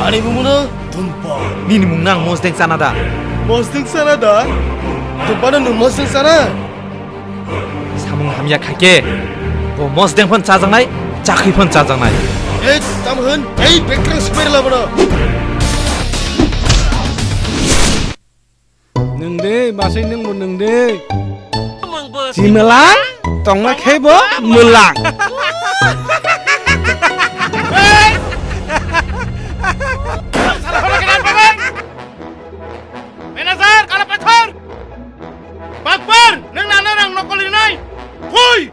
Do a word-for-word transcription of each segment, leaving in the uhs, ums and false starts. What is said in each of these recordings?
Ani bumung no Dumpa. Nini mung nang mosdeng sana da? Mosdeng sana da? Dumpa no nwng mosdeng sana? Samung hamya khaikhe bo mosdeng phon chajaknai, chakri phon chajaknai. Ei, tam hwn, ei, bekrang sipai rwla bono. Nwng de, masai nwng bo nwng de. Chimwlang, tongma khe bo mwlang. Manager, kala paithor! Bakbar, nwng nana rang nokol rinai! Phui!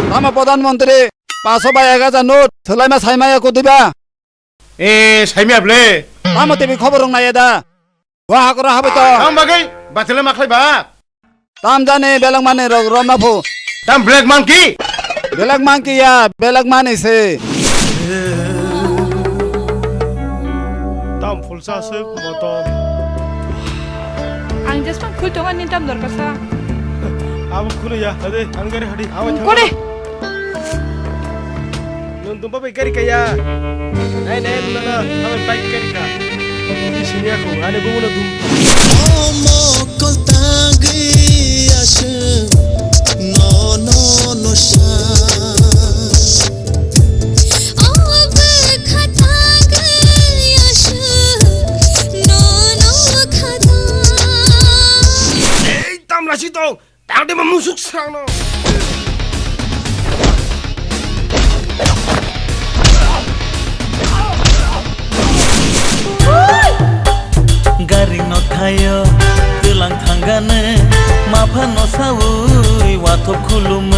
Tamo Pradhan Mantri, paso bai ek hajar note, thwlaima saimaya kudiba? E, saimaya ble? Tamo T V khobor rok naiya da? Wa hakoro habai to. Tamo bagwi, batile makhlai ba? Tam jani belak mani rok romna phu. Tam black monkey? Belak monkey ya, belak mani se. Tam phulsa aswk motom. Ang just phang khul tongo, nini tam dorkar sa. Abo khunu ya, hade, ang gari hadi, abo thang. Kore. Nwng dumpa bai gari kaya. Nai, nai, nwng nana, abo bike gari ka. Sini aku, ane bungo na dum. Omo koltagwi aswk, no, no, no sa. Ei, tamla si tong, tang de ma musuk srang no. Gari no thayo, twilang thangane, mapha no sawi, wathok khulumu.